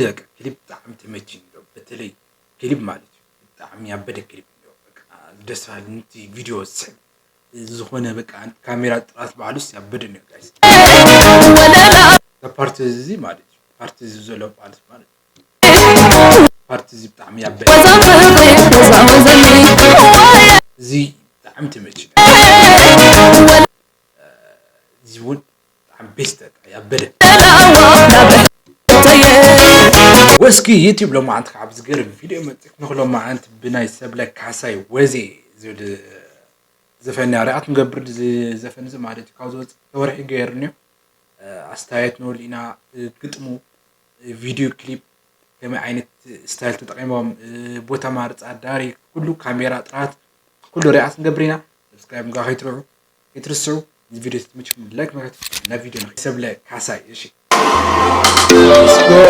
በቃ ክሊፕ ብጣዕሚ ተመችኝ። በተለይ ክሊፕ ማለት እዩ ብጣዕሚ ያበደ ክሊፕ እዩ። በቃ ደስ በሃሊ፣ ነቲ ቪድዮ ዝስሕብ ዝኾነ በቃ ካሜራ ጥራት ባዕሉስ ያበደ ነው ጋይስ። ፓርት እዚ ማለት እዩ ፓርት እዚ ዘሎ ማለት ማለት ፓርት እዚ ብጣዕሚ ያበደ። እዚ ብጣዕሚ ተመችኝ። እዚ እውን ብጣዕሚ ቤስት በቃ ያበደ። ወስኪ ዩቲዩብ ሎማዓንቲ ከዓ ብዝገርም ቪድዮ መፅእ ንክሎማዓንቲ ብናይ ሰብለ ካሳይ ወዜ ዝብል ዘፈን ሪኣክት ንገብር። እዚ ዘፈን እዚ ማለት እዩ ካብ ዝወፅእ ተወርሒ ገይሩ እኒኦ። ኣስተያየት ንወሉ ኢና። ግጥሙ፣ ቪድዮ ክሊፕ ከመይ ዓይነት ስታይል ተጠቂሞም፣ ቦታ ማርፃ፣ ዳይሬክት፣ ኩሉ ካሜራ ጥራት፣ ኩሉ ሪኣክት ንገብር ኢና። ሰብስክራይብ ምግባር ከይትርዑ ከይትርስዑ። እዚ ቪድዮ ተመችኩም ላይክ መክት። ናብ ቪድዮ ንኸይድ። ሰብለ ካሳይ። እሺ፣ let's go።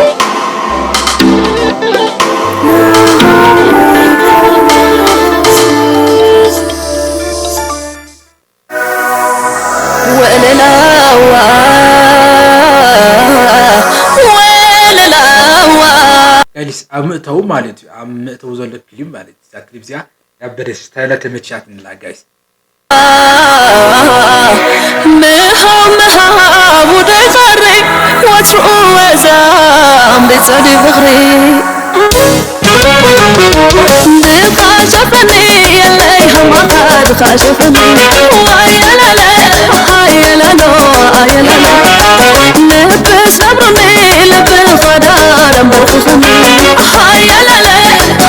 ወለላዋ፣ ወለላዋ። ጋይስ፣ ኣብ ምእተው ማለት እዩ፣ ኣብ ምእተው ዘሎ ክሊፕ ማለት እዩ። እዛ ክሊፕ እዚኣ ያበደ ስታይላ ተመችያትንላ ጋይስ። ምሃብ ምሃብ ወደይ ዛሪ ወትሩ ወዛም ብጸዲ ፍቕሪ ድኻ ሸፈኒ የለይ ሃማኻ ድኻ ሸፈኒ ዋየለለ ሃየለሎ ኣየለለ ልቢ ሰብርኒ ልቢ ኸዳር ኣንበርክኽኒ ሃየለለ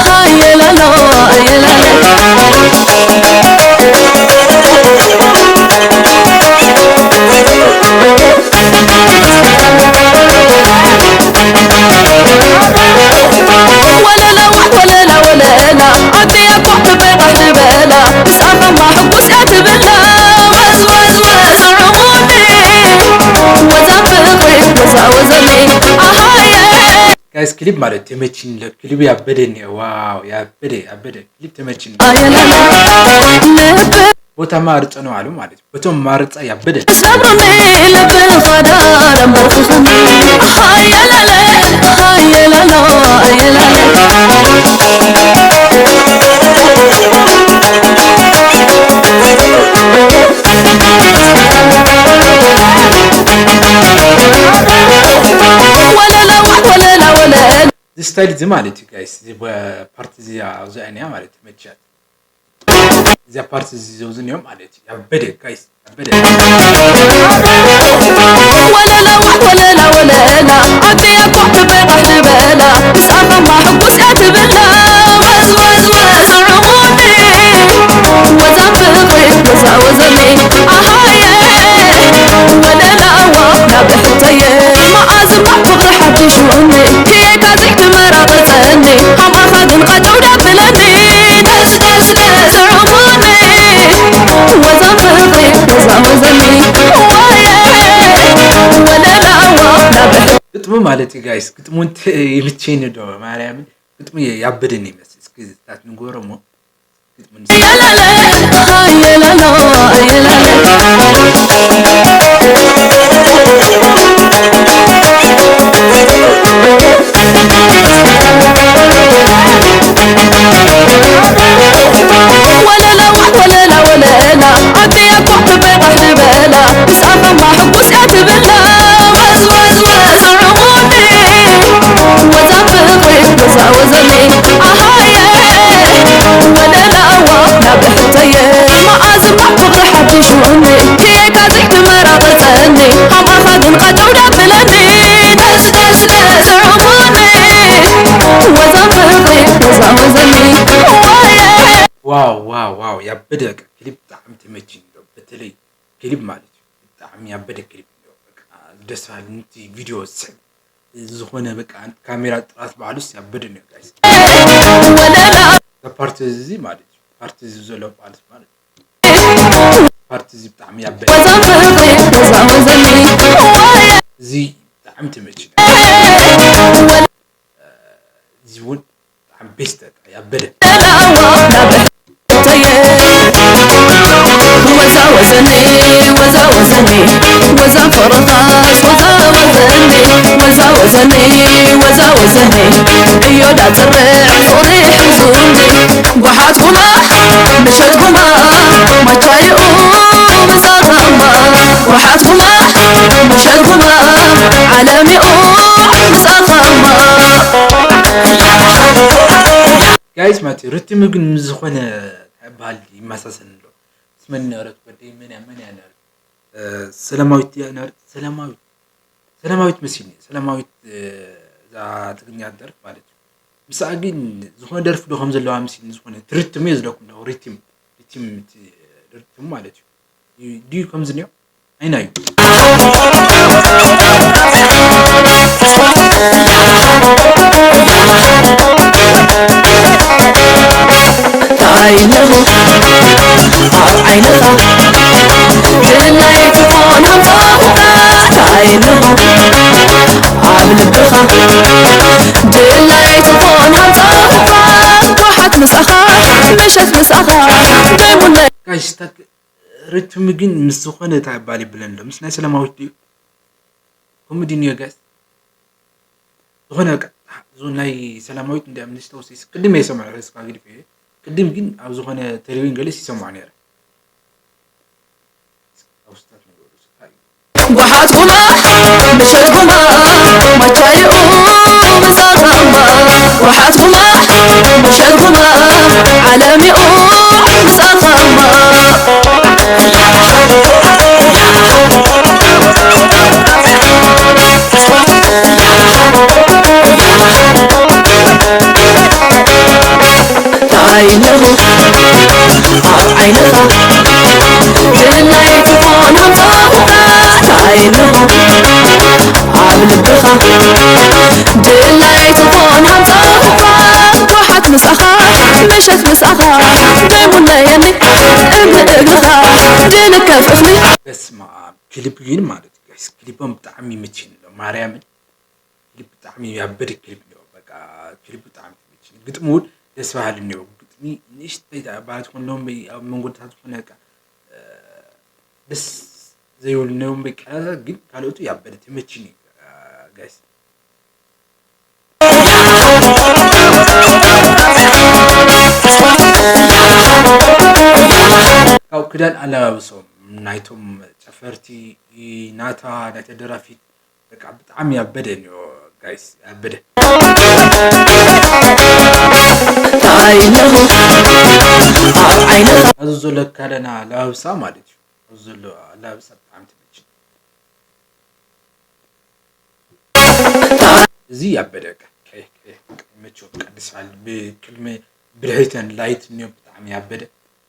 ሃየለሎ ኣየለለ ጋይስ ክሊፕ ማለት ተመችኝ። ክሊፕ ያበደ ነው። ዋው ያበደ ያበደ ክሊፕ ተመችኝ። ቦታ ማርፀ ነው አሉ ማለት በቶም ማርፀ ያበደ እዚ ስታይል እዚ ማለት እዩ ጋይስ። እዚ ፓርት እዚ ኣብዚኣ እኒኣ ማለት እዩ መቻት። እዚኣ ፓርት እዚ ዘውዝን እዮም ማለት እዩ። ያበደ ጋይስ ያበደ። ግጥሙ ማለት እዩ ጋይስ፣ ግጥሙ እንተ ይምቸኒ ዶ ማርያምን፣ ግጥሙ ያበደኒ ይመስል። እስኪ ታት ንጎሮ እሞ ግጥሙ ዋው ዋው ዋው ያበደ በቃ ክሊፕ ብጣዕሚ ተመችኝ። በተለይ ክሊፕ ማለት እዩ ብጣዕሚ ያበደ ክሊፕ እዩ። በቃ ደስ በሃሊ ነቲ ቪድዮ ዝስሕብ ዝኾነ በቃ ካሜራ ጥራት ባዕሉስ ያበደ ነው ጋይስ። ፓርት እዚ ማለት እዩ ፓርት እዚ ዘሎ ማለት ማለት ፓርት እዚ ብጣዕሚ ያበደ እዚ ብጣዕሚ ተመችኝ። እዚ እውን ብጣዕሚ ቤስት በቃ ያበደ። ወዛ ወዘኒ ወዛ ወዘኒ እዮ ዳጥርዕ ፍቕሪ ሕዙኒ ጓሓት ጉማ ምሸት ጉማ ማቻይኡ ምሳኻማ ጓሓት ጉማ ምሸት ጉማ ዓለሚኡ ምሳኻማ ጋይስ ማለት እዩ። ርትሚ ግን ምስ ዝኾነ እንታይ ይበሃል ይመሳሰል ኣሎ። ምስ መን ነበረት ጓደይ? መን እያ መን እያ ነበረት? ሰላማዊት እያ ነበረት። ሰላማዊት ሰላማዊት መሲልኒ። ሰላማዊት እዛ ትግርኛ ደርፍ ማለት እዩ። ምስኣ ግን ዝኾነ ደርፊ ዶ ከም ዘለዋ መሲልኒ። ዝኾነ ሪትም እየ ዝለኩም ዶ ሪትም ሪትም ሪትም ማለት እዩ። ድዩ ከምዚ እኒኦ? ኣይናዩ። እንታይ ኣለኹ ኣብ ዓይንኻ ድላይ ትኾን ኣምፃኹካ እንታይ ኣለኹ ኣብ ልብኻ ድላይ ትኾን ኣምፃኹካ ጓሓት ምሳኻ ምሸት ምሳኻ ደይሙለይ ጋይስ ሪትም ግን ምስ ዝኾነ እንታይ ይባል ይብለን ኣሎ ምስ ናይ ሰላማዊት ድዩ ኮሜዲ ንዮ ጋይስ ዝኾነ በቃ ዞን ናይ ሰላማዊት እንዲያ ምንስተ ወሲስ ቅድም እየ ይሰምዖ እስካ ግድፍ እየ ቅድም ግን ኣብ ዝኾነ ቴሌቪን ገለስ ይሰምዖ ነይረ ጓሓት ጉማ ምሸት ጉማ ማቻይኡ ምሳኻማ ጓሓት ጉማ ምሸት ጉማ ዓለሚኡ ምሳኻማ እንታይ ኣለኹ ኣብ ዓይንኻ ድላይ ትኾን ኣምፃኹካ እንታይ ኣለኹ ኣብ ልብኻ ድላይ ትኾን ኣምፃኹካ ጓሓት ምሳኻ ምሸት ምሳኻ ደይሙለየኒ እግሪ እግርኻ ድልከፍ እኽሊ በስመ ኣብ ክሊፕ ግን ማለት እዩ ጋይስ ክሊፖም ብጣዕሚ ይመችኒ ኣሎ ማርያምን ክሊፕ ብጣዕሚ ያበደ ክሊፕ ነው በቃ ክሊፕ ብጣዕሚ ትመችኒ ግጥሙ እውን ደስ በሃሊ ነው ግጥሚ ንእሽተይ በዓል ዝኾን ሎም ኣብ መንጎታት ዝኾነ በቃ ደስ ዘይብሉ ነው በቃ ግን ካልኦቱ ያበደ ተመችኒ ጋይስ ካብ ክዳን ኣለባብሶም ናይቶም ጨፈርቲ ናታ ናይተ ደራፊት በቃ ብጣዕሚ ያበደ ኒዮ ጋይስ ያበደ እንታይ ኣለኹ ኣብ ዓይንኻ ኣብዚ ዘሎ ኣካዳድና ኣለባብሳ ማለት እዩ ኣብዚ ዘሎ ኣለባብሳ ብጣዕሚ ትመችእ እዚ ያበደ በቃ ቀይሕ ቀይሕ በቃ ይመችዎ በቃ ደስ በሃሊ ብቅድሚ ብድሕሪተን ላይት እኒኦ ብጣዕሚ ያበደ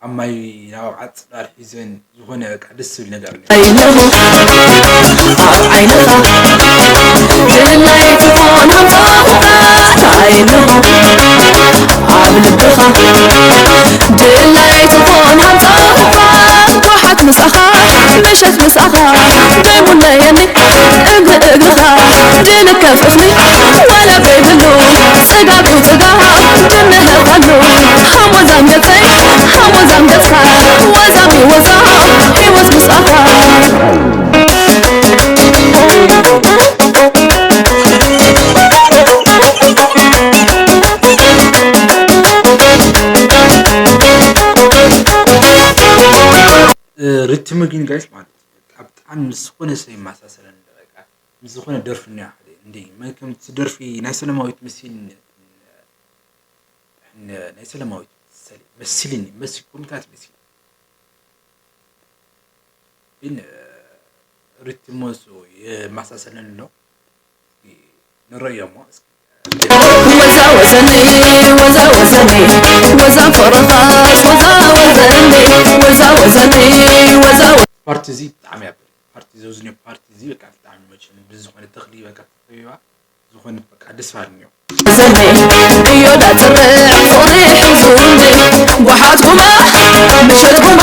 ኣብ ማይ ናብ ዓፅዳር ሒዘን ዝኾነ በቃ ደስ ዝብል ነገር እኒኦ እንታይ ኣለኹ ኣብ ዓይንኻ ድላይ ትኾን ኣምፃኹካ እንታይ ኣለኹ ኣብ ልብኻ ድላይ ትኾን ኣምፃኹካ ጓሓት ምሳኻ ምሸት ምሳኻ ደይሙለየኒ እግሪ እግርኻ ድልከፍ እኽሊ ዋላ ዘይብሉ ስጋብ እዩ ጥጋ ድንህቐሉ ሃሞዛም ገፀይ ሃሞዛም ገፅኻ ዋዛም እዩ ወዛ ህይወት ምሳኻ ሪትም ግን ጋይስ ማለት እዩ በቃ ብጣዕሚ ምስ ዝኾነ ሰብ ይመሳሰለኒ በቃ ምስ ዝኾነ ደርፊ እኒኦ ሓደ እንደ መን ከም እቲ ደርፊ ናይ ሰለማዊት መሲልኒ ናይ ሰለማዊት መሰሊ መሲልኒ መሲ ኮምታት መሲል ግን ሪትም እሱ ይመሳሰለኒ ኣሎ ንረዮ እሞ እስኪ ወዛ ወዘኒ ወዛ ወዘኒ ወዛ ፍቕርኻስ ወዛ ወዘኒ ወዛ ወዘኒ ወዛ ፓርቲ እዚ ብጣዕሚ ያበል ፓርቲ እዚ ኣብዚ ፓርቲ እዚ በቃ ብጣዕሚ መቸም ብዝኾነ ተኽሊ በቃ ተኸቢባ ዝኾነ በቃ ደስ በሃሊ እኒኦ ዘኒ እዮ ዳጥርዕ ፍቕሪ ሕዙኒ ጓሓት ጉማ ምሸት ጉማ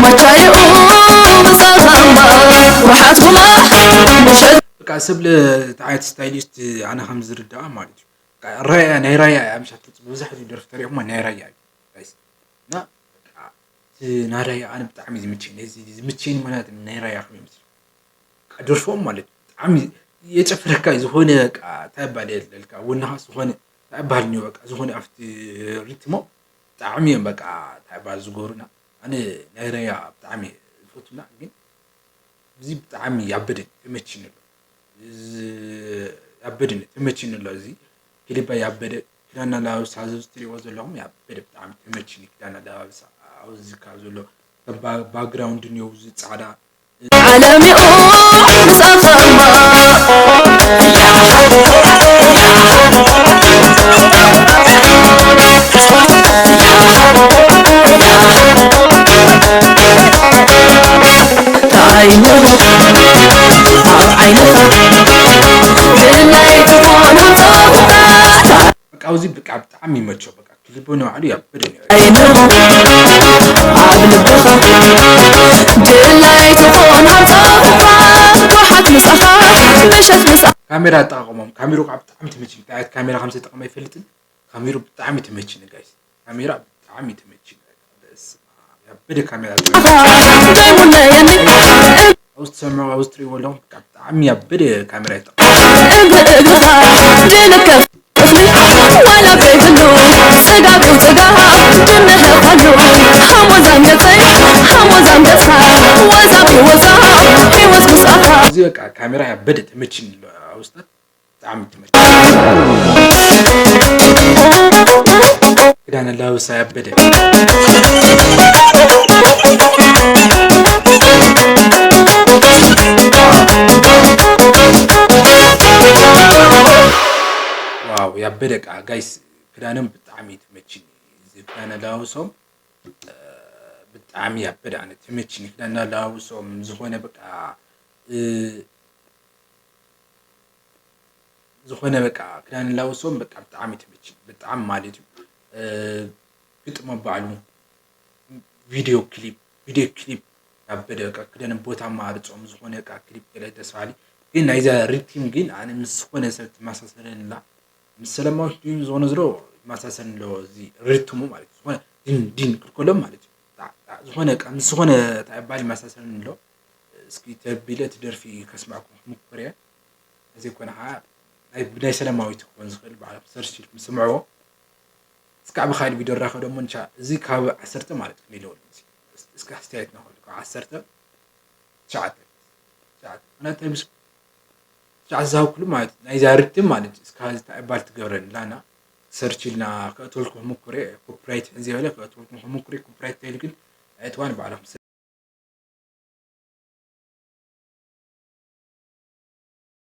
ማቻይኡ ምሳኻማ ጓሓት ጉማ ምሸት በቃ ሰብ ለቲ ዓይነት ስታይሊስት ኣነ ከም ዝርዳኣ ማለት እዩ ራያ ናይ ራያ እያ ምሻ ትፅቡ ብዙሕ እዩ ደርፊ ተሪእኹማ ናይ ራያ እዩ ጋይስ እና በቃ እቲ ናይ ራያ ኣነ ብጣዕሚ ዝምቸኝ ነዚ ዝምቸኝ ማለት ናይ ራያ ከም ይመስል ደርፎም ማለት ብጣዕሚ የጨፍረካ እዩ። ዝኾነ በቃ እንታይ ይባል የለልካ፣ ወናኻ ዝኾነ እንታይ ይባል እኒኦ፣ በቃ ዝኾነ ኣብቲ ሪትሞ ብጣዕሚ እዮም በቃ እንታይ ይባል ዝገብሩና። ኣነ ናይ ረያ ብጣዕሚ ዝፈቱና፣ ግን እዚ ብጣዕሚ ያበደ ተመችኒ ኣሎ። እዚ ያበደ ተመችኒ ኣሎ። እዚ ክሊባ ያበደ፣ ክዳን ኣለባብሳ፣ እዚ ትሪእዎ ዘለኹም ያበደ፣ ብጣዕሚ ተመችኒ። ክዳን ኣለባብሳ ኣብዚ ካብ ዘሎ ከም ባ-፣ ባክግራውንድ እኒኦ፣ እዚ ጻዕዳ ዓለሚኡ ምስኣኸማ ታይምሩ ኣብ ዓይንኻ ድላይ ዝኾኖ ጸውታ። በቃ፣ እዚ በቃ ብጣዕሚ ይመቸው። በቃ፣ ክሊቡ ንባዕሉ ያበደ ነው። ኣይምሩ ኣብ ልብኻ ድላይ ዝኾኖ ጸውታ። ጓሓት ምሳኻ ምሸት ምሳኻ ካሜራ ኣጠቓቕሞም፣ ካሜራ ከዓ ብጣዕሚ ተመችኒ። እንታይ ዓይነት ካሜራ ከም ዝተጠቐመ ኣይፈልጥን። ካሜራ ብጣዕሚ ተመችኒ ጋይስ። ካሜራ ብጣዕሚ ተመችኒ። በስመ ኣብ፣ ያበደ ካሜራ። ደይሙለየኒ ኣብዚ ትሰምዑ፣ ኣብዚ ትሪእዎ ኣለኹም፣ በቃ ብጣዕሚ ያበደ ካሜራ ይጠቐም። እግሪ እግርኻ ድልከፍ እኽሊ ዋላ ዘይብሉ ስጋብ ይውፅጋ ድንህኸሉ ሓሞዛም ገፀይ ሓሞዛም ገፅኻ ወዛቢ ወዛ ህይወት ምስኣኻ። እዚ በቃ ካሜራ ያበደ ተመችኒ ኣሎ፣ ኣውስታት ብጣዕሚ ተመችኒ። ክዳን ኣላብሳ ያበደ። ዋው፣ ያበደ ቃ ጋይስ፣ ክዳኖም ብጣዕሚ ተመችኒ። እዚ ክዳን ኣላብሶም፣ እ፣ ብጣዕሚ ያበደ ኣነ ተመችኒ። ክዳን ኣላብሶም ዝኾነ በቃ፣ እ፣ ዝኾነ በቃ ክዳን ኣላብሶም በቃ ብጣዕሚ ተመችኒ። ብጣዕሚ ማለት እዩ። እ፣ ግጥሞ ባዕሉ፣ ቪድዮ ክሊፕ፣ ቪድዮ ክሊፕ ያበደ በቃ ክዳን ቦታ ኣማርጾም ዝኾነ በቃ ክሊፕ ገለ ደስ በሃሊ። ግን ናይዛ ሪትም ግን ኣነ ምስ ዝኾነ ሰብ ትመሳሰለኒ ኣላ። ምስ ሰላማዊት ድዩ ዝኾነ ዝሮ ይመሳሰል ኣሎ፣ እዚ ሪትሙ ማለት እዩ። ዝኾነ ድን ድን ክልኮሎም ማለት እዩ። ጣዕ ጣዕ ዝኾነ በቃ ምስ ዝኾነ እንታይ ይባል ይመሳሰል ኣሎ። እስኪ ተቢለ እቲ ደርፊ ከስማዕኩም ክምኩር እየ። እዚ ኮነ ከዓ ናይ፣ ብናይ ሰላማዊት ክኾን ዝኽእል በዓል ሰርች ኢልኩም ስምዕዎ። እስካዕ ብኻልእ ቪድዮ ንራኸብ ደሞ እንሻ። እዚ ካብ ዓሰርተ ማለት ክንደይ ኣለዎ? እስኪ ኣስተያየት ናኸሉ ካብ ዓሰርተ ትሽዓተ፣ ትሽዓተ። ኣነ እንታይ ምስ ትሽዓተ ዝሃብኩሉ ማለት ናይዛ ሪትም ማለት እስካ እንታይ ባል ትገብረን ላና ሰርች ኢልና ከእትወልኩም ክምኩር እየ። ኮፒራይት ሕዚ በለ ከእትወልኩም ክምኩር እየ። ኮፒራይት ተይሉ ግን ኣይትዋን ባዕልኹም